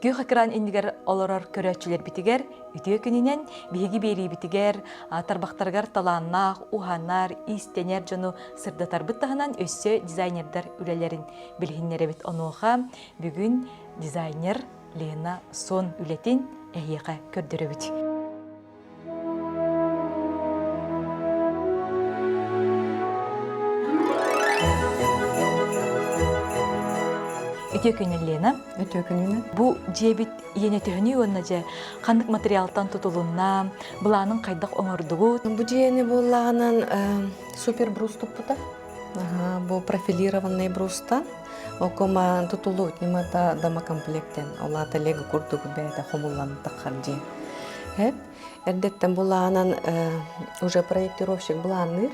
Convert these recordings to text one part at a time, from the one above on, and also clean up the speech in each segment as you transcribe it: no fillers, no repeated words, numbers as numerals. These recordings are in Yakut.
Күөх экран иннигэр олорор көрөөччүлэрбитигэр үтүө күнүнэн биһиги биэриибитигэр тарбахтарыгар талааннаах, уһанар, иистэнэр дьону сырдатарбыт таһынан өссө дизайнердар үлэлэрин билиһиннэрэбит. Онуоха бүгүн дизайнер Лена Сон үлэтин эһиэхэ көрдөрөбүт. Үтүө күнүн, Лена. Үтүө күнүнэн. Бу дьиэбит иэнэ төһөнүй уонна дьэ ханнык материалтан тутулунна, былаанын хайдах оҥордугут? Бу дьиэни буоллаҕынан супер брус туппута. Бу профилированный брустан окума тутулу ньымата домокомплектен олаата лего курдук бэйэтэ хомуллан таххар дьиэ. Хэп эрдэттэн булаанан уже проектировщик былаанныыр.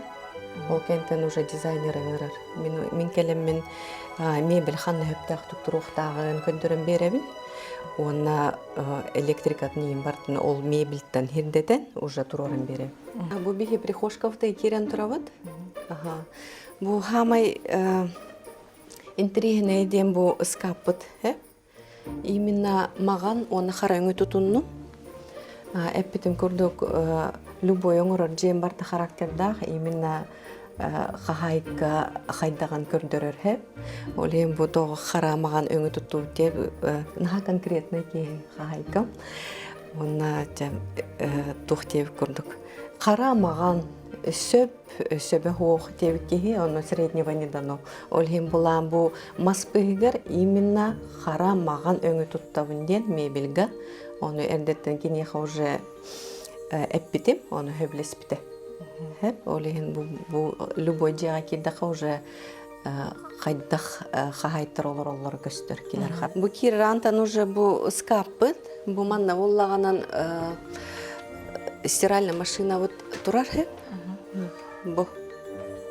Ол кэнтэн уже дизайнер ыҥырар. Мин, мин кэлэммин мебель ханна хөптөөхтүк туруохтааҕын көрдөрөн биэрэбин. Уонна электрикатын иин бартын ол мебельтэн хирдэтэн уже туруоран биэрэбин. Бу биһи прихожковтай киирэн турабыт. Аха. Бу хаамай интэриэһинэй диэн бу ыскааппыт э? Именно маҕан уонна хара өҥү тутуннум. Эппитим курдук любой оҥорор дьиэм барда характердаах именно хаһаайка хайдаҕын көрдөрөр һэп. Ол иһин бу тоҕо хара маҕан өҥү туттубут диэн наһаа конкретный киһи хаһаайкам. Уонна туох диэбит курдук хара маҕан сөп сөбө суох диэбит киһи ону среднего не дано. Ол иһин булаан бу мас быыһыгар именно хара маҕан өҥү туттабын диэн мебельга ону эрдэттэн киниэхэ уже эппитим, ону сөбүлэспитэ. Ол иһин бу, бу любой дьиэҕэ киирдэххэ уже хайдах хаһаайыттар олороллоро көстөр килэр. Бу киррантан уже бу ыскааппыт, бу манна буллаҕынан стиральная машинабыт турар хэп. Бу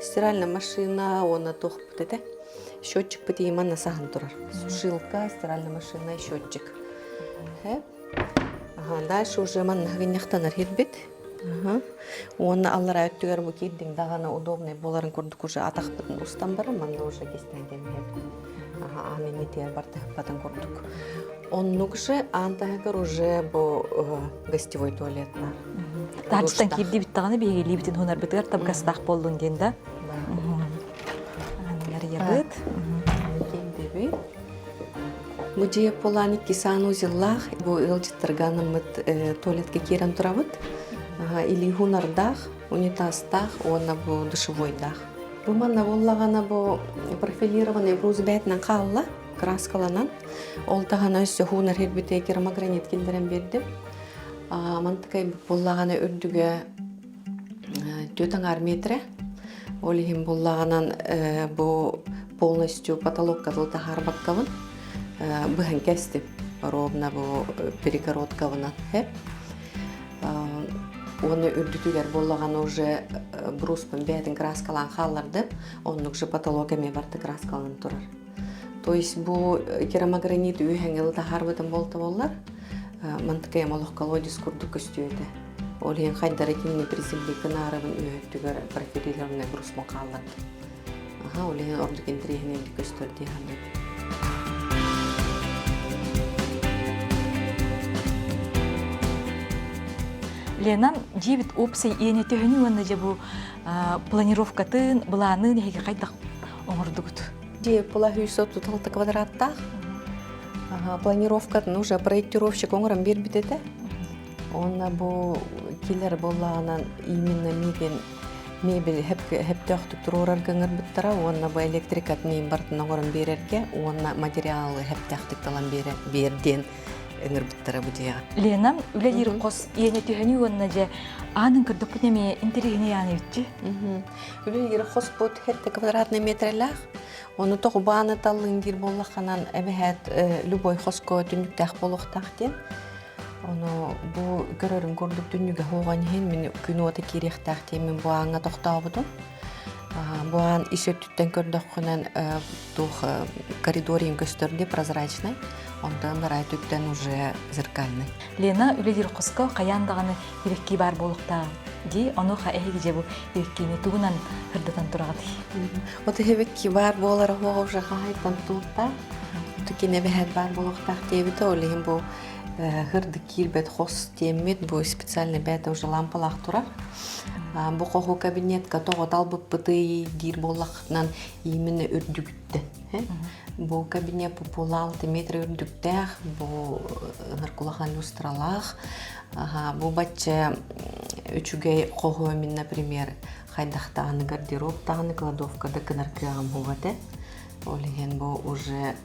стиральная машина уонна туохпут этэ. Счетчикпыт именно саһан турар. Сушилка, стиральная машина, счетчик. Хэп. Ага, дальше уже манна гынньахтанар хирбит. Уонна аллараа өттүгэр бу киирдиҥ даҕаны удобный буоларын курдук уже атахпытын устан баран манна уже кистээн кэбиһэбит. Аан иннитигэр бартыһыппатын курдук. Оннук же аан таһыгар уже бу гостевой туалет бар. Таһырдьаттан киирдибит даҕаны биһигилиибитин хунарбытыгар табыгастаах буоллун диэн да. Арыйабыт. Киирдибит. Бу дьиэ полаан икки санузеллаах, бу ыалдьыттарга анаммыт туалетка киирэн турабыт. Илии хунардаах, унитазтаах уонна бу душевойдаах. Бу манна буоллаҕына бу профилированный брус бээтинэн хаалла, краскаланан. Ол таһына өссө хуунар ирбитэ керамогранит киллэрэн биэрдим. Мантыкай буоллаҕына үрдүгэ түөрт аҥаар метрэ. Ол иһин буллаҕынан бу полностью потолокка тыл таһаарбаккабын быһан кэстим. Ровно бу перегородкабынан хэп. Уонна үрдүтүгэр буоллаҕына уже бруспун бэйэтин краскалаан хааллардым. Оннук же потолок эмиэ барыта краскаланан турар. То есть бу керамогранит үөһэҥил таһаарбытым буолта буоллар, мантыкайым олох колодец курдук көстүө этэ. Ол иһин хайдары кинини приземли гынаарыбын үөһөттүгэр профилированный брусмун хааллардым. Аха, ол иһин ордук интэриэһинэйдик көстөр дии саныыбын. Лена, дьиэбит уопсай иэнэ төһөнүй уонна дьэ бу планировкатын, былаанын эһиги хайдах оҥордугут? Дьиэ була 136 квадраттаах. Планировкатын уже проектировщик оҥорон биэрбит этэ. Уонна бу килер буоллаҕынан именно миигин мебель хэптөөхтүк туруорарга ыҥырбыттара уонна бу электрикатын иин барытын оҥорон биэрэргэ уонна материалы хэптээхтик талан биэр диэн ыҥырбыттара бу дьиэҕэ. Лена, үлэлиир хос иэнэ түһэнүү уонна дьэ аанын көрдөхпүт эмиэ интэриэһинэй аан эбитчи. Үлэлиир хоспут хетте квадратный метрэлээх. Ону тоҕу бааны таллыҥ диир буоллаххынан эбэһээт любой хоско түннүктээх буолуохтаах диэн. Ону бу көрөрүн курдук түннүгэ хуоҕан иһин мин күн уота киириэхтээх диэн мин бу ааҥҥа тохтообутум. Бу аан ис өттүттэн көрдөххүнэн туох коридор иһин көстөр дии прозрачный. Онтон ырай өттүттэн уже зеркальный. Лена үлэлиир хоско хайаан даҕаны ибэккии баар буолуохтаах дии. Онуоха эһиги дьэ бу ибэккиини тугунан сырдатан тураҕытый? Вот ибэкки баар буолара хуоҕа уже хаһайтан туохтаах. кини эбэһээт баар буолуохтаах диэбитэ. Ол иһин бу һырдык киирбэт хос диэммит бу специальный бэйэтэ уже лампалаах турар. Бу хоһу кабинетка тоҕо талбыппытый диир буоллаххытынан именно үрдүгүттэн. Бу кабинет пупула 6 метр үрдүктээх, бу ыныркулахан люстралаах. Бу бачча үчүгэй хоһу мин, например, хайдахтаҕаны гардероб даҕаны кладовка да гынар кыаҕым суох этэ. Ол иһин бу уже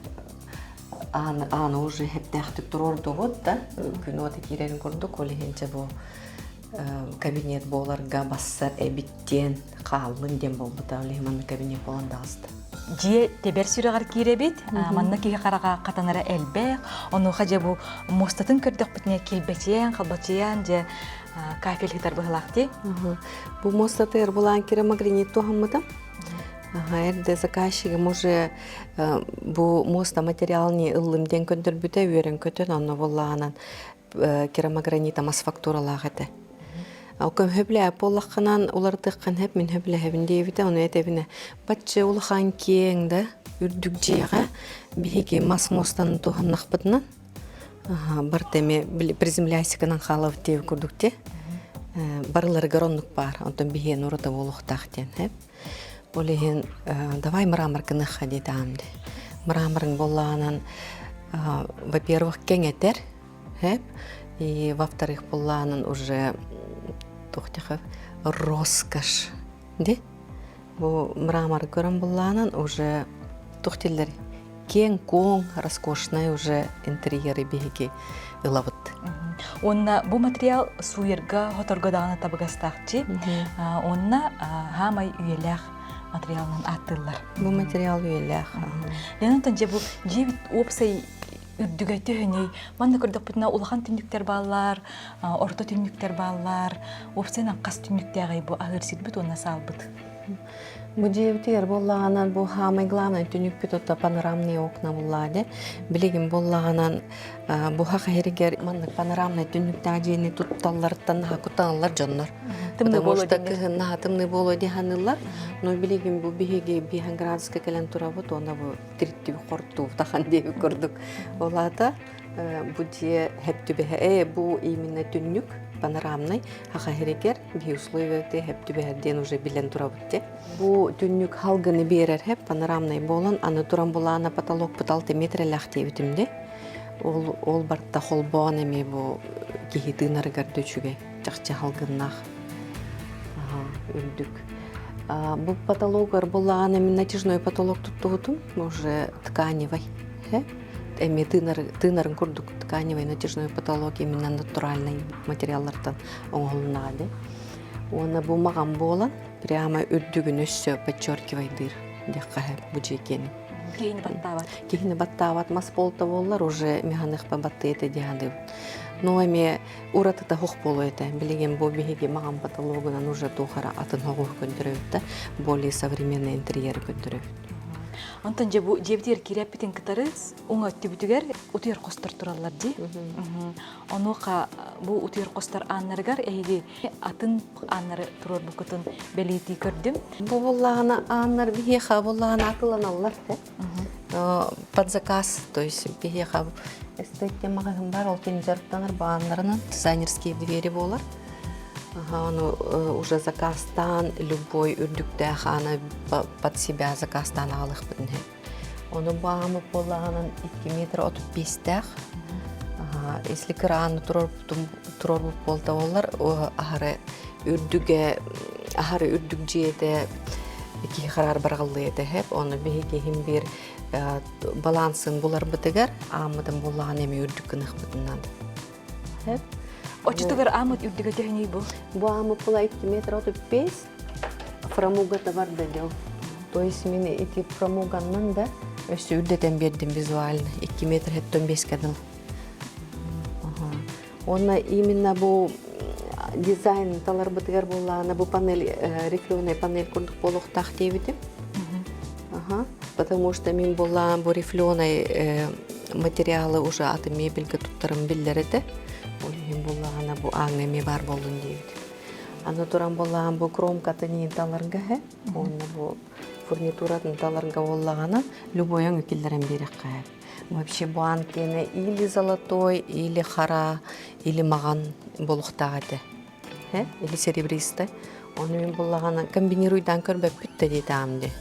ааны, ааны уже хэптээхтик туруордубут да күн уота киирэрин курдук ол иһин дьэ бу кабинет буоларга бассар эбит диэн хааллын диэн буолбута ол иһин манна кабинет буолан таҕыста. Дьиэ тэбэр сүрэҕэр киирэбит, манна киһи хараҕа хатанара элбэх, онуоха дьэ бу муостатын көрдөхпүтүнэ килбэчийэн, халбачыйан дьэ кафель сытар быһылаах дии. Бу муостатыгар булаан керамогранит туһаммытым. Эрдэ заказчигым уже бу муоста материалын ыллым диэн көрдөрбүтэ, үөрэн-көтөн, онно буоллаҕынан керамогранита мас фактуралаах этэ. Көмөбүлээп буоллаххынан уларытыаххын сөп, мин сөбүлэһэбин диэбитэ, ону этэбинэ бачча улахан киэҥ да үрдүк дьиэҕэ биһиги мас муостаны туһаннахпытынан барыта эмиэ приземляйсиканан хаалабыт диэбит курдук дии. Барыларыгар оннук баар, онтон биһиэн урата буолуохтаах диэн сөп. Ол иһин давай мрамор гыныахха диэтэҕим дии. Мраморыҥ буоллаҕынан, во-первых, кэҥэтэр, сөп, и во-вторых, буоллаҕынан уже туох диэхэ роскошь дии. Бу мраморы көрөн буллаанан уже туох дииллэр киэҥ-куоҥ, роскошнай уже интерьеры биһиги ылабыт. Уонна бу материал сууйарга, хоторго даҕаны табыгастаахчы. Уонна хаамай үйэлээх материалынан ааттыыллар. Бу материал үйэлээх. Лена дьэ бу дьиэбит уопсай үрдүгэ төһөнүй? Манна көрдөхпүтүнэ улахан түннүктэр бааллар, орто түннүктэр бааллар. Уопсайынан хас түннүктээҕий бу аһыыр сирбит уонна саалбыт? Бу дьиэбитигэр буоллаҕынан бу самый главный түнүкпүт ото панорамные окна буллаа Билигин буоллаҕынан бу саха сиригэр маннык панорамнай түннүктээх дьиэни тутталларыттан наһаа куттаналлар дьоннор. Тымныы Потому буолуо что диэннэр. кыһын наһаа тымныы буолуо дии саныыллар. Но билигин бу биһиги биэһэн градуска кэлэн турабыт уонна бу тириттиби хортуутахан диэбит курдук. Ол аата бу дьиэ хэп түбэһэ э бу именно түннүк панорамнай саха сиригэр биһи условияты хэп түбэһэр диэн уже билэн турабыт те. Бу түннүк халгыны биэрэр хэп панорамнай буолан аны туран булаана потолокпут 6 метрэлээх диэбитим де. Ол ол барта холбоон эмиэ бу киһи тыынарыгар да үчүгэй чахчы халгыннаах үрдүк. Бу потологар булаан эми натяжной потолок туттубутум уже тканевый. Эми тыынарын курдук тканевый натяжной потолок именно натуральный материаллартан оҥоһулуннаҕа дии. Уонна бу маҕан буолан прямо үрдүгүн өссө подчеркивайдыыр диэххэ бу дьиэ Киһини баттаабат. Киһини баттаабат мас буолта буоллар уже механыхпа баттыы этэ дии саныыбын. Но эмиэ уратыта суох буолуо этэ. Билигин бу биһиги маҕан потологунан уже туох эрэ атын оҕуһу көрдөрөбүт да, более современный интерьеры көрдөрөбүт. Онтон дьэ бу дьиэбитигэр киирэппитин кытары уҥа өттүбүтүгэр утуйар хостор тураллар дии. Онуоха бу утуйар хостор ааннарыгар эһиги атын ааннары туруорбуккутун бэлиэтии көрдүм. Бу буоллаҕына ааннар биһиэхэ буоллаҕына атыланаллар под заказ, то есть биһиэхэ эстетия маҕаһыын бар, ол кини дьарыктанар бааннарынан дизайнерские двери буолар. Ага, ону уже заказтаан любой үрдүктээх ааны под себя заказтаан аҕалыахпытын иһин. Ону баамы буоллаҕынан 2 метр 35-тээх. Если кырааны турорбут буолта буоллар, аһары үрдүгэ аһары үрдүк дьиэтэ киһи хараар барҕаллыы этэ хэп. Ону биһиги иһин биир балансын буларбытыгар ааммытын буоллаҕына эмиэ үрдүк гыныахпытын наада. Хэп. Оччотугар аамыт үрдүгэ төһөнүй бу? Бу аамыт була 2 метр 35 фрамугата барда дел. То есть мин ити фрамуганнан да өссө үрдэтэн биэрдим визуально 2 метр 75 дыл. Уонна именно бу дизайн таларбытыгар буоллаҕына бу панель рифленая панель курдук буолуохтаах диэбитим. Ага. Потому что мин буоллаҕым бу рифленай материалы уже атын мебельгэ туттарым биллэр этэ. Ол иһин буоллаҕына бу ааҥҥа эмиэ баар буоллун диэбитим. Аны туран буоллаҕым бу кромкатын иин таларга һэ. Уонна бу фурнитуратын таларга буоллаҕына любой өҥү киллэрэн биэрэххэ. Вообще бу аан киэнэ или золотой, или хара, или маҕан буолуохтаах этэ. Или серебристый. Ону мин буллаҕына комбинируйдаан көрбөппүт да диэтэҕим дии.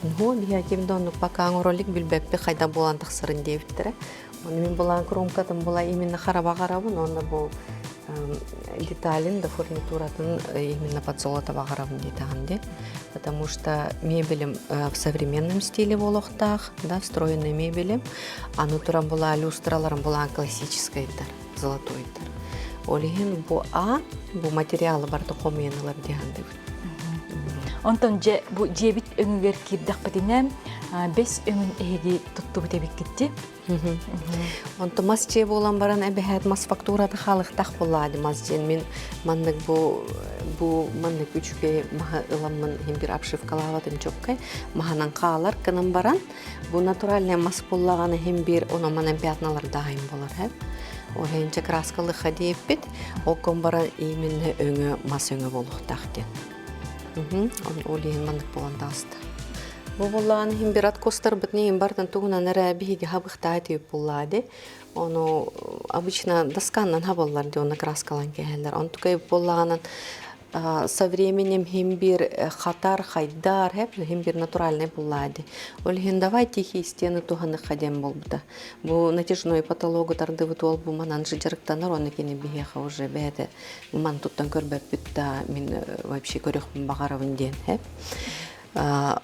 Ну, биһиэхэ да оннук пока ролик билбэппит хайда буолан тахсарын диэбиттэрэ. Ону мин булаан кромкатын була именно хараба гарабын, онно бу деталин да фурнитуратын именно под золото баҕарабын диэтэҕим дии. Потому что мебелем в современном стиле буолуохтаах, да, встроенный мебелем. Аны туран була люстраларым булаан классическайдар, золотойдар. Ол иһин бу а бу материалы барыта хомуйан ылар диэхандыбыт. Онтон дьэ бу дьиэбит өҥүгэр киирдэхпитинэ бэс өҥүн эһиги туттубут эбиккитти. Онто мас дьиэ буолан баран эбэһээт мас фактурата хаалыктах буоллаа мас диэн мин маннык бу бу маннык үчүгэй маһы ыламмын иһин бир обшивкалаабатым чопкай маһанан хаалар гынан баран бу натуральный мас буоллаҕына иһин бир оно-манан пятналардаайым болар һэ ол иһин краскалыха диэппит ол кон баран именно өҥө мас өҥө буолуохтаах диэн ол иһин маннык буолан тааста Бу буоллаҕына иһин бир откостарбытын иһин бартан тугунан эрэ биһиги хабыхтаа тиийип буллаа ди. Ону обычно досканнан хабыллар ди, онно краскалан кэһэллэр. Онтукай буоллаҕынан со временем хим бир хатар, хайдар, хеп хим бир натуральный буллаа ди. Ол иһин давай тихие стены туһаныхха диэн буолбута. Бу натяжной потологу тардыбыт уол бу манан же дьарыктанар, онно кини биһиэхэ уже бэйэтэ ман туттан көрбөппүт да мин вообще көрүөхпүн баҕарабын диэн хеп.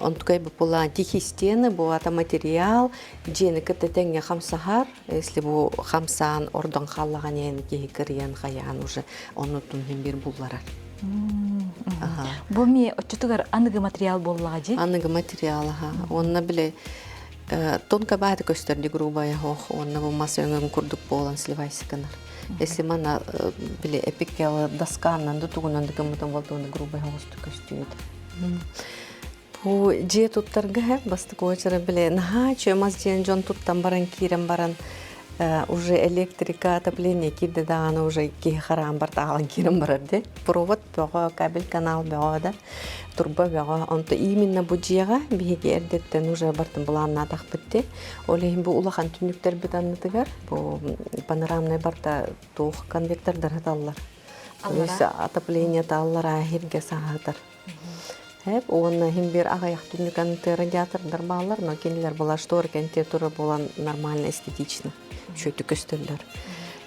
Онтукай була тихие стены, бу ата материал, дьиэни кытта тэҥҥэ хамсаһар. Если бу хамсаан ордон хааллаҕан иһэн киһи кырыйан хайаан уже оннуттун иһин биир булларар. Бу ми оччотугар аныгы материал буоллаҕа дии? Аныгы материал, аха. Уонна били тонко бааты көстөрдү грубая хоох, уонна бу мас өҥөҥ курдук буолан сливайся гынар. Если мана били эпиккэ досканнан да тугунан да гыммытын болтугунда грубая хоҕусту көстүөт. Бу дьиэ туттарга бастакы очередь били наһаа үчүгэй мас диэн дьон туттан баран киирэн баран уже электрика отопление киирдэ даҕаны уже киһи хараан барта аҕалан киирэн барар дии. Провод бөҕө, кабель канал бөҕө да, турба бөҕө. Онто именно бу дьиэҕэ биһиги эрдэттэн уже бартын былааннаатахпыт дии. Ол иһин бу улахан түннүктэрбит аннытыгар бу панорамнай барта туох конвектордар сыталлар. То есть отопление аллараа иһиргэ саһаатар. Хэп уонна иһин биир аҕыйах түннүк анты радиатордар бааллар, но кинилэр була шторы кэнтиэ тура буолан нормально эстетично үчүгэй көстөллөр.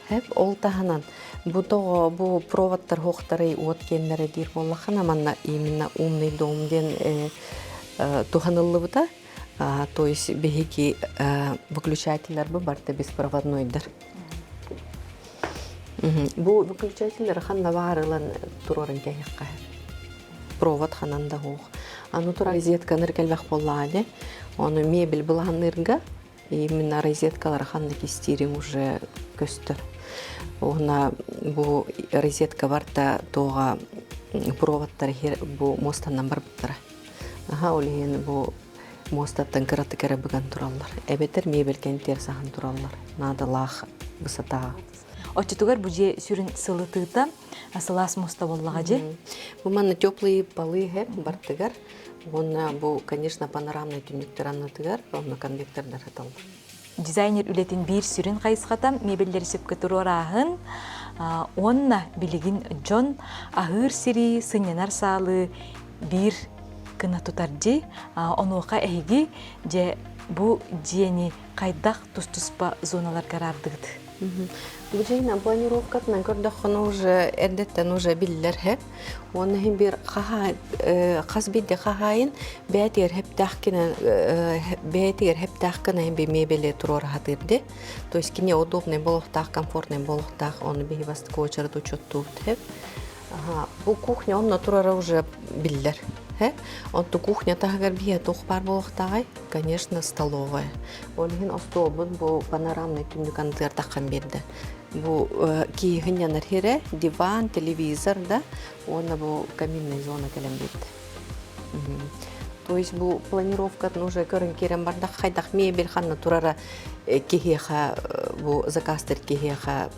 Хэп ол таһынан бу тоҕо бу проводтар хуохтарый уот киэннэрэ диир буоллаххына манна именно умный дом диэн туһаныллыбыта. То есть биһиги выключателлэр бу барыта беспроводнойдар. Бу выключателлэр ханна баар ылан туруоран кэһиэххэ. Провод ханан да суох. Аны тура розетканыр кэлбэх буоллаҕа Ону мебель былаанныырга именно розеткалар ханна кистиириҥ уже көстөр. Уонна бу розетка барта туоҕа проводтар бу муостанан барбыттара. Аха ол иһин бу муостаттан кыратык эрэ быган тураллар. Эбэтэр мебель кэнтиэр саһан тураллар. Наадалаах высотаҕа. Оччотугар бу дьиэ сүрүн сылытыыта сылаас муоста буоллаҕа дьи? Бу манна теплые полы бартыгар. Уонна бу, конечно, панорамный түннүктэр аннытыгар, онно конвектордар сыталлар. Дизайнер үлэтин биир сүрүн хайысхата мебеллэри сөпкө туруорааһын уонна билигин дьон аһыыр сири, сынньанар саалы биир гына тутар дьи. Онуоха эһиги дьэ бу дьиэни хайдах тус-туспа зоналарга араардыгыт? Бу дьиэни планировкатынан көрдөххүнэ уже эрдэттэн уже биллэр һэп. Уонна иһин биир хас биирдэ хаһаайын бэйэтигэр хэптээхкинэ бэйэтигэр хэптээхкинэ иһин би мебели туруора сатыыр ди. То есть кини удобный буолуохтаах, комфортный буолуохтаах, ону биһи бастакы очередь учуоттуубут хэп. Бу кухня онно турара уже биллэр. Онту кухня таһыгар биһиэ туох баар буолуохтааҕай? Конечно, столовая. Ол иһин остуолбут бу панорамный түннүк андыгар таххан биэрдэ. Бу киһи янар хирэ, диван, телевизор да, уонна бу каминная зона кэлэн биэрдэ. То есть бу планировкатын уже көрөн киирэн бардах хайдах мебель ханна турара киһиэхэ бу заказтар киһиэхэ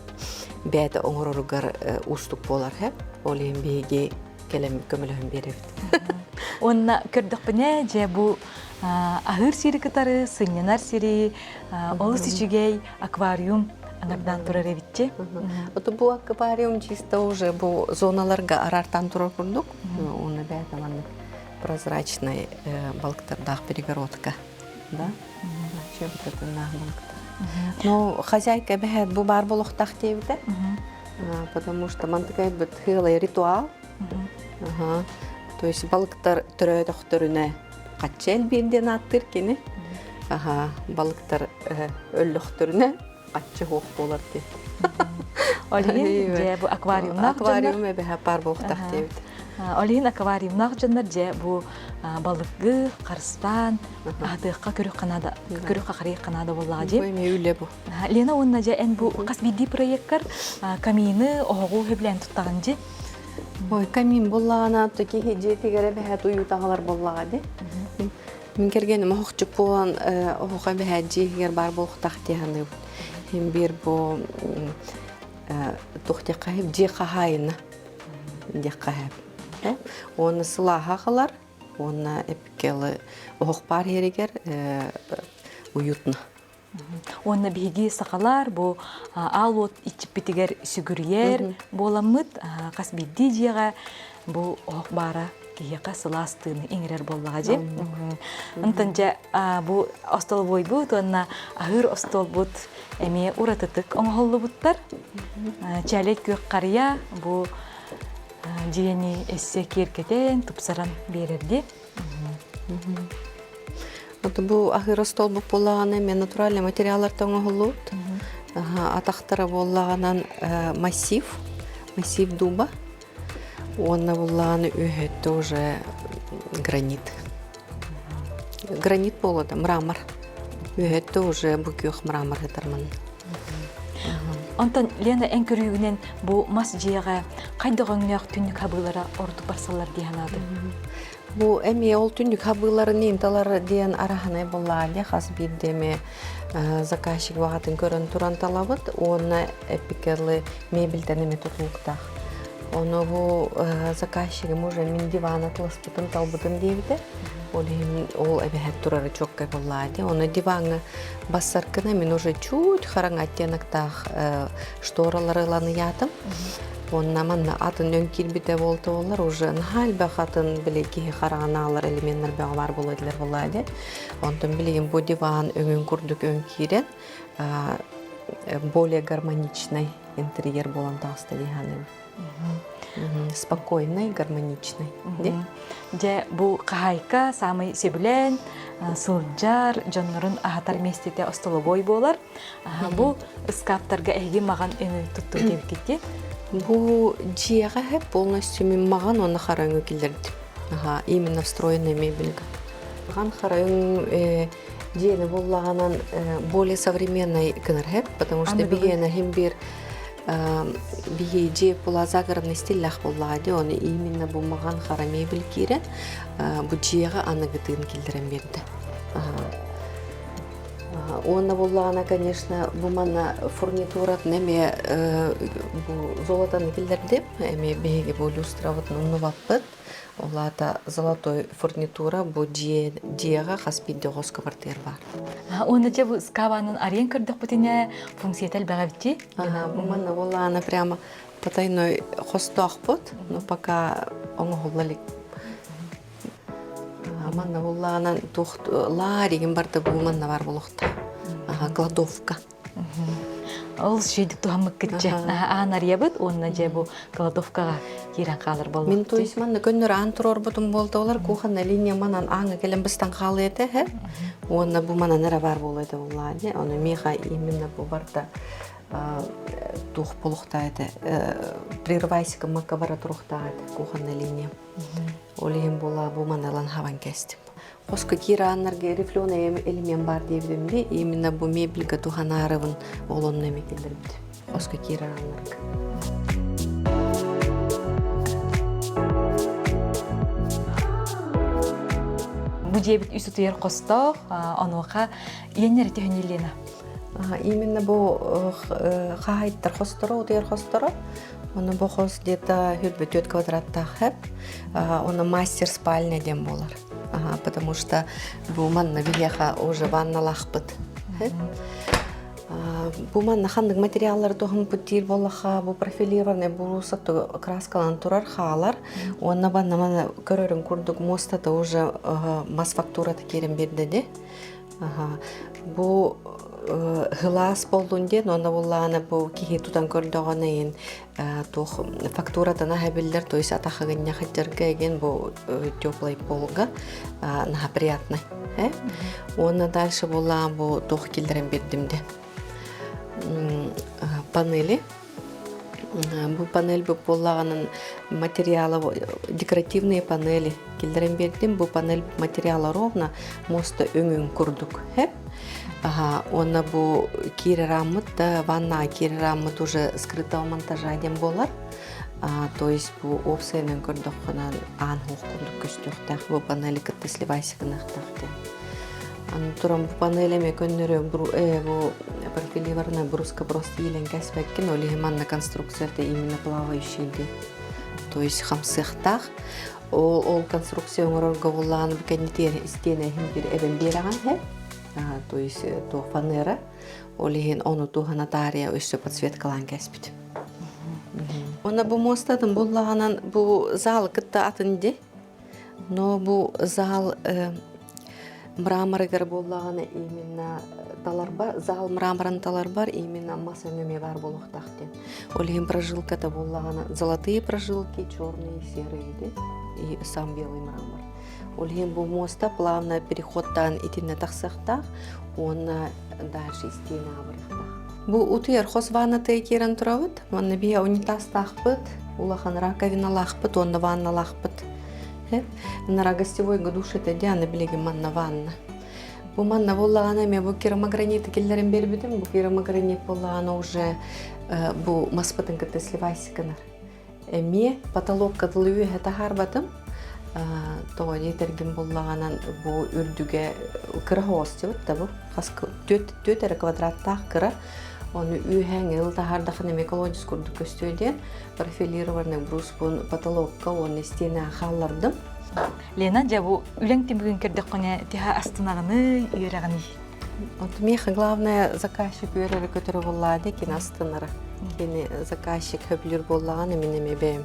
бэйэтэ оҥороругар уустук буолар һэ. Ол иһин биһиги кэлэн көмөлөһөн биэрэбит. Уонна көрдөхпүнэ, дьэ бу аһыыр сири кытары сынньанар сири олус үчүгэй аквариум аҥардаан турар эбитчи. Вот бу аквариум чисто уже бу зоналарга араартаан турар курдук. Уонна бэйэтэ маннык прозрачный балыктардаах перегородка. Да? Чөбүтэтиннаах балыктар. Ну, хозяйка эбэһээт бу баар болохтаах диэбитэ. Потому что мантыкай быт хыалай ритуал. Ага. То есть балыктар төрөөтөхтөрүнэ хачча элбиир диэн ааттыыр кини. Аха, балыктар өллөхтөрүнэ хачча суох буолар диэн. Ол иһин дьэ бу аквариумнаах дьоннор Аквариум эбэһэ паар буолуохтаах диэбит. Ол иһин аквариумнаах дьоннор дьэ бу балыгы харыстаан аһатыахха көрүөххэ наада көрүөххэ харыйыахха наада буоллаҕа дии. Бу эмиэ үлэ бу. Лена уонна дьэ эн бу хас биирдии проеккар камины оһоҕу сөбүлээн туттаҕын дии. Ой, камин буоллаҕына, то киһи дьиэтигэр эбэһээт уйуутаҕалар буоллаҕа дии. Мин кэргэним оһохчук буолан оһоҕо эбэһээт дьиэ иһигэр баар буолуохтаах дии саныыбын. Иһин биир бу туох диэххэ дьиэ хаһаайына диэххэ сөп. Уонна сылааһа аҕалар, уонна эпикелы оһох баар иһэригэр уютно. Уонна биһиги сахалар бу аал уот иччиппитигэр сүгүрүйэр буоламмыт хас биирдии дьиэҕэ бу оһох баара киһиэхэ сылаас тыыны иҥэрэр буоллаҕа дии. Онтон дьэ бу остолобуойбут уонна аһыыр остуолбут эмиэ уратытык оҥоһуллубуттар. Чээлэй күөх харыйа бу дьиэни өссө киэргэтэн, тупсаран биэрэрди. Вот бу аһыыр остуолбут буоллаҕына эмиэ натуральный материаллартан оҥоһуллубут. Атахтара буоллаҕынан массив, массив дуба. Уонна буоллаҕына үөһэттэ уже гранит. Гранит буолуо да мрамор. Үөһэттэ уже бу күөх мрамор сытар манна. Онтон Лена эн көрүүгүнэн бу мас дьиэҕэ хайдах өҥнөөх түннүк хабыылара ордук барсаллар дии санаатыҥ? Бу эмиэ ол түннүк хабыыларын инталар диэн араһанай буоллаҕа хас биирдии эмиэ заказчик баҕатын көрөн туран талабыт уонна эпикелы мебельтэн эмиэ тутулуктаах. Ону бу заказчигым уже мин диван атыласпытын талбытым диэбитэ. Ол иһин ол эбэһэт турары чоккай буоллаҕа дии. Ону диваҥҥа бассаркына мин уже чуть хараҥа оттеноктаах шторалары ылан ыйаатым. Уонна манна атын өҥ киирбитэ буолта буоллар уже наһаа элбэх атын били киһи хараҕын аалар элеменнэр бөҕө баар буолуо этилэр буоллаа дии. Онтон билигин бу диван өҥүн курдук өҥ киирэн более гармоничный интерьер буолан таҕыста дии саныыбын. Спокойный, гармоничный. Дьэ, бу хаһаайка саамай сөбүлээн сылдьар, дьоннорун аһатар миэстэтэ остолобуой буолар. Бу ыскааптарга эһиги маҕан өҥү туттуу диэбиккит Бу дьиэҕэ полностью мин маҕан уонна хара өҥү киллэрдим. Аха, именно встроенная мебельга. Маҕан хара өҥ дьиэни буллаҕынан более современный гынар потому что биһиэнэ иһин биир биһи дьиэ була загородный стиллээх буоллаҕа дии, оны именно бу маҕан хара мебель киирэн бу дьиэҕэ аныгытыын киллэрэн биэрдэ. Уонна буоллаҕына, конечно, бу манна фурнитуратын эмиэ бу золотоны киллэрдим. Эмиэ биһиги бу люстрабытын умнубаппыт. Ол аата золотой фурнитура бу дьиэ дьиэҕэ хас биирдии оҕус квартира баар. Уонна дьэ бу ыскаабанын арыйан көрдөхпүтүнэ функцията элбэҕэ эбит Ага, бу манна буоллаҕына прямо потайной хостоохпут, но пока оҥоһулла илик. Манна буллаҕынан туох лааригин барда бу манна бар буолуохтаах. Аха, кладовка. Ол шүйдүк туһаммыккытча аан арыйабыт уонна дьэ бу кладовкаҕа киирэн хаалар буоллахпыт. Мин то есть манна көннөр аан туруорбутум буолталар кухонная линия манан ааҥҥа кэлэн быстан хаалыа этэ һэ. Уонна бу манан эрэ баар буолуо этэ буоллаҕа дии. Ону миэхэ именно бу барда туох буолуохтаах этэ прерывайся гыммакка бара туруохтаах этэ кухонная линия. Ол иһин буолаа бу манылан хабан кэстим. Хоско киирааннарга рифленый элемент бар диэбитим дии. Именно бу мебельга туханаарыбын ол онно эми киллэрбит. Хоско киирааннарга. Бу дьиэбит үс утуйар хостоох, онуоха иэннэр түһүн Елена. Именно бу хаһайттар хосторо, утуйар хосторо. Оны бу хос где-то 24 квадраттаах хэп. Оны мастер спальня диэн буолар. Потому что бу манна биһиэхэ уже ванналаахпыт. Бу манна ханнык материаллары туһаммыт диир буоллахха, бу профилированный буруса краскалан турар хаалар. Уонна банна мана көрөрүн курдук муостата уже мас фактурата киирэн биэрдэ ди. Бу һылаас буоллун диэн уонна буллаҕына бу киһи тутан көрдөҕүнэ иһин туох фактуратана биллэр, то есть атахыгынньа хадьарга эгин бу теплый полга наһаа приятный. Уонна дальше буллаҕа бу туох киллэрэн биэрдим де панели. Бу панель буоллаҕынан материала декоративные панели киллэрэн биэрдим. Бу панель материала ровно муоста өҥүн курдук. Аха, уонна бу киирэр ааммыт да ваннаҕа киирэр ааммыт уже скрытого монтажа диэн буолар. То есть бу уопсайынан көрдөххүнэ аан суох курдук көстүөхтээх. Бу панели кытта сливайся гыныахтаах диэн. Аны туран бу панель эмиэ көннөрү бу профилированная бруска просто иилэн кэспэккин, ол иһин манна конструкцията именно плавающий диэн. То есть хамсыахтаах. Ол, ол конструкция оҥорорго буллаҕына бу кэннитигэр истиэнэ иһин биир эбэн биэрэҕин иһэ. То есть туох фанера. Ол иһин ону туһана таарыйа өссө подсветкалаан кэспит. Уонна бу муостатын буллаҕынан бу зал кытта атын ди. Но бу зал мраморыгар буоллаҕына именно таларбар, зал мраморын таларбар именно мас өҥө баар буолуохтаах диэн. Ол иһин прожилката буоллаҕына золотые прожилки, черные, серые и сам белый мрамор. Ол иһин бу муоста плавно переходтаан итиннэ тахсыахтаах уонна дальше истиэнэҕэ барыахтаах. Бу утуйар хос ванната киирэн турабыт. Манна биһи унитазтаахпыт, улахан раковиналаахпыт уонна ванналаахпыт. Нара гостевой душ это дианы билигин манна ванна. Бу манна буоллаҕына эмиэ бу керамогранит киллэрэн биэрбитим. Бу керамогранит буоллаҕына уже бу маспытын кытта сливайся гынар. Эмиэ потолокка дылы үөһэ таһаарбатым. Тоҕо диэтэргин буллаҕынан бу үрдүгэ кыра хоҕостубут да бу хас түөрт эрэ квадраттаах кыра. Ону үөһээҥи ыл таһаардахына эмиэ колодец курдук көстүө диэн профилированный бруспун потолокка уонна истиэнэҕэ хааллардым. Лена, дьэ бу үлэҥ түмүгүн көрдөххүнэ тиһэ астынаҕыный, үөрэҕиний? Вот миэхэ главное заказчик үөрэрэ көтөрө буоллаҕа кини астынара. Кини заказчик сөбүлүүр буоллаҕына мин эмиэ бэйэм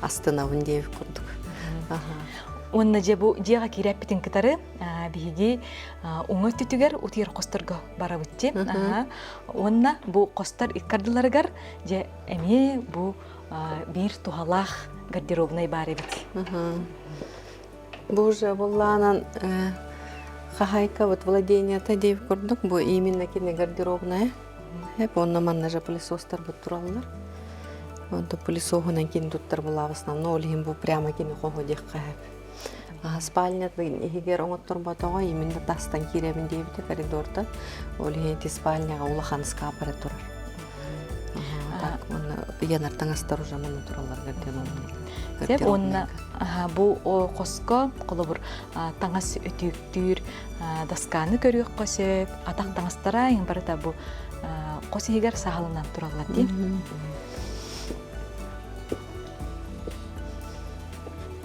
астынабын диэбит курдук. Уонна дьэ бу дьиэҕэ киирэппитин кытары биһиги уҥа өттүтүгэр утуйар хосторго барабыт дии. Уонна бу хостор иккардыларыгар дьэ эмиэ бу биир туһалаах гардеробнай баар эбит. Бу уже буллаанан хаһайка вот владенията диэбит курдук бу именно кини гардеробная. Онно манна же пылесостар бут тураллар. Онто пылесоһунан кини туттар була в основном ол иһин бу прямо кини хоһо диэххэ сөп. Спальнятын иһигэр оҥотторботоҕо именно тастан киирэбин диэбитэ коридортан. Ол иһин ити спальняҕа улахан шкаф эрэ турар. Так, уонна ыйанар таҥастар уже манна тураллар Сөп уонна бу хоско холобур таҥас өтүүктүүр досканы көрүөххэ сөп, атах таҥастара иҥ барыта бу хос иһигэр саһылынан тураллар дии.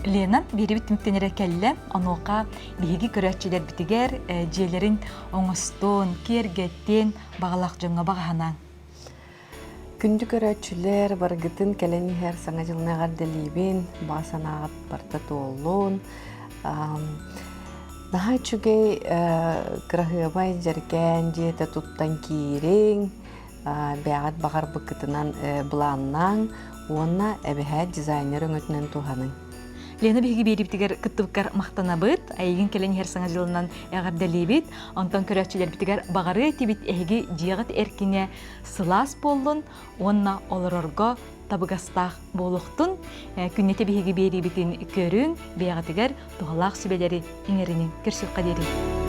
Лена биэрибит түмүктэнэрэ кэллэ. Онуоха биһиги көрөөччүлэрбитигэр дьиэлэрин оҥостон, киэргэттин, баҕалаах дьоҥҥо баҕаһанаҥ. Күндү көрөөччүлэр, барыгытын кэлэн иһэр Саҥа дьылны эҕэрдэлиибин, баҕа санааҕыт барыта туоллун. Наһаа үчүгэй, кыраһыабай дьэргээн дьиэтэ туттан киириҥ, бэйэҕит баҕарбыккытынан былааннааҥ уонна эбэһээт дизайнер өҥөтүнэн туһаныҥ. Лена биһиги биэриибитигэр кыттыбыккар махтанабыт. Эйигин кэлэн иһэр Саҥа дьылынан эҕэрдэлиибит. Онтон көрөөччүлэрбитигэр баҕарыа этибит эһиги дьиэҕит эркинэ сылаас буоллун уонна олорорго табыгастаах буолуохтун. Күннэтэ биһиги биэриибитин көрүҥ, бэйэҕитигэр туһалаах сүбэлэри иҥэриниҥ. Көрсүөххэ диэри.